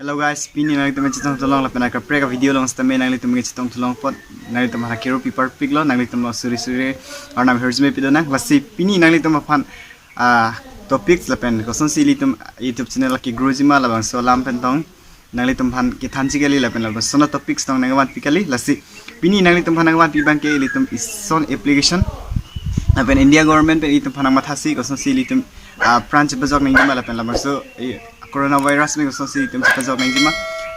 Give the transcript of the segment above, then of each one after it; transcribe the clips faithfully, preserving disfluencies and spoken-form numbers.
Hello guys, pini nanglitum chetong thalong lapen akaprek a-video along sitame nanglitum chetong thalong apot nanglitum ha kero paper pick lo, nanglitum lo suri suri arnam hirjume pidonang. Lasi pini nanglitum aphan ah topics lapen kosonsi ilitum YouTube channel ke-grow jima labangso alam pen tong nanglitum aphan kethanji kali lapen labangso na topics tong nangvanpi kali. Lasi pini nanglitum aphan nangvanpi abangke ilitum ison application lapen India government pen ilitum aphan nangmathasi kosonsi ilitum ah pran chepajok nangjima lapen labangso eh, coronavirus pen kosonsi ilitum chepajok nangjima.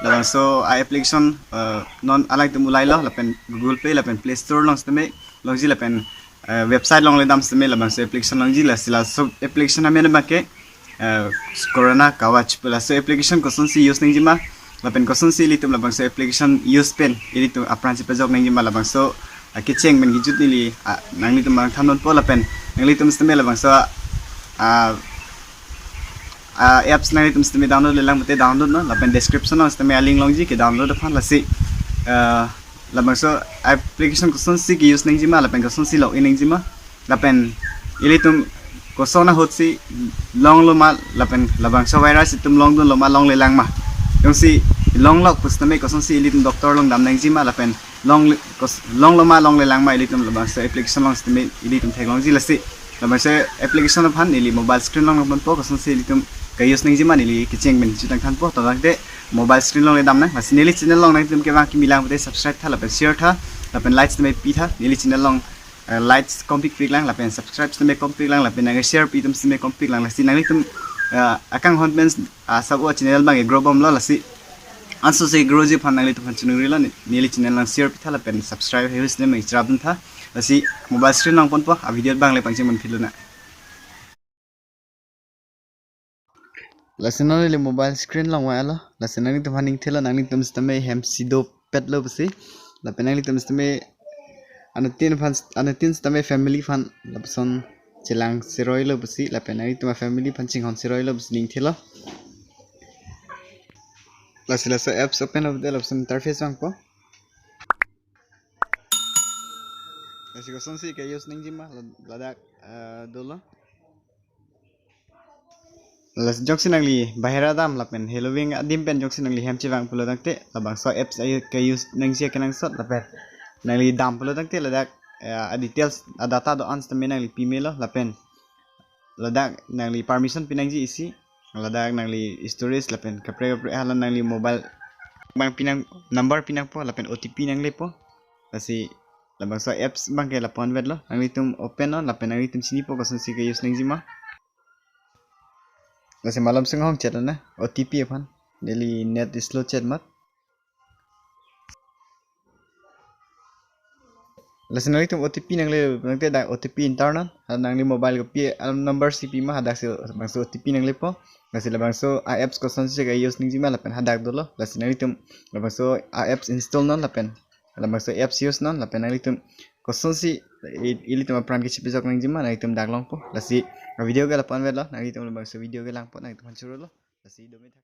Labangso a-application eh, non alangtum ulai lo lapen Google Play lapen Play Store along sitame longji lapen eh, website along le dam sitame labangso application longji. Lasi laso application amen abangke eh, Corona Kavach pu. Laso application kosonsi use nangjima lapen kosonsi ilitum labangso application use pen ilitum apran chepajok nangjima labangso ah kecheng pen kejut neli ah nanglitum abang thandunpo lapen nanglitum sitame labangso ah ah apps nanglitum sitame download lelang pute download non lapen description along sitame a-link longji ke-download aphan. Lasi ah labangso application kosonsi ke-use nangjima lapen kosonsi login nangjima lapen ilitum koson ahutsi longlo ma lapen labangso virus itum longdunlo ma longlelang ma, jongsi longlok pusitame kosonsi ilitum doctor along dam nangjima lapen long kos- longlo ma longlelang ma ilitum labangso application along sitame ilitum theklongji. Lasi labangso application aphan neli mobile screen along nangponpo, kosonsi ilitum ke-use nangjima neli kecheng pen chutang thanpo. To tangte mobile screen along le damnang. Lasi neli channel along nanglitum kevang kimi lang pute subscribe tha lapen share tha lapen likes tame pitha. Neli channel along eh, likes kompik piklang lapen subscribe tame kompiklang lapen nang share pi itum tame kompiklang. Lasi nanglitum eh, akanghon pen ah sabo channel abang ke-grow bomlo. Lasi ansose grow ji aphan nanglitum aphan chunungrilo, ne- neli channel along share pitha lapen subscribe hewis ne meng chirap duntha. Lasi mobile screen along ponpo, a-video abang le pangcheng ponpilonang. Lasi non neli mobile screen along vanglo. Lasi nanglitum aphan ningthelo, nanglitum sitame hem si dopetlo pusi lapen nanglitum sitame anuttin aphan, anuttin sitame family aphan lapuson chelang seroilo pusi lapen nanglitum a-family aphan chinghon seroilo pusi ningthelo. Lasi laso apps open lo pute lapuson interface vangpo. Lasi kosonsi ke-use nangjima la- ladak eh, dolo. Lasi jongsi nangli bahera dam lapen heloving adim pen jongsi nangli hem chevang pulo tangte labangso apps ayo ke-use nangji kenangsot lapen nangli dam pulo tangte ladak eh, a-details a-data do-an sitame nangli pimelo lapen ladak nangli permission pinangji isi, ladak nangli storage lapen kaprek kaprek hala nangli mobile abang pinang number pinangpo lapen O T P nanglepo. Lasi labangso apps abangke lapu-an vetlo, nanglitum open non lapen nanglitum chinipo kosonsi ke-use nangjima. Lasi malom singhong chet na O T P aphan, neli net slow chet mat. Lasi nanglitum O T P nangle nangte dak O T P enter non, ha nangli mobile kopi alam number si pima hadaksi labangso O T P nanglepo. Lasi labangso a-apps kosonsi ke-use nangjima lapen hadak dolo. Lasi nanglitum labangso a-apps install non lapen labangso apps use non lapen nanglitum kosonsi i- ilitum apran kechepajok nangjima nanglitum dak longpo. Lasi video ke lapu-an vetlo, nanglitum labangso video ke langpo, nanglitum aphan churolo. Lasi domi thak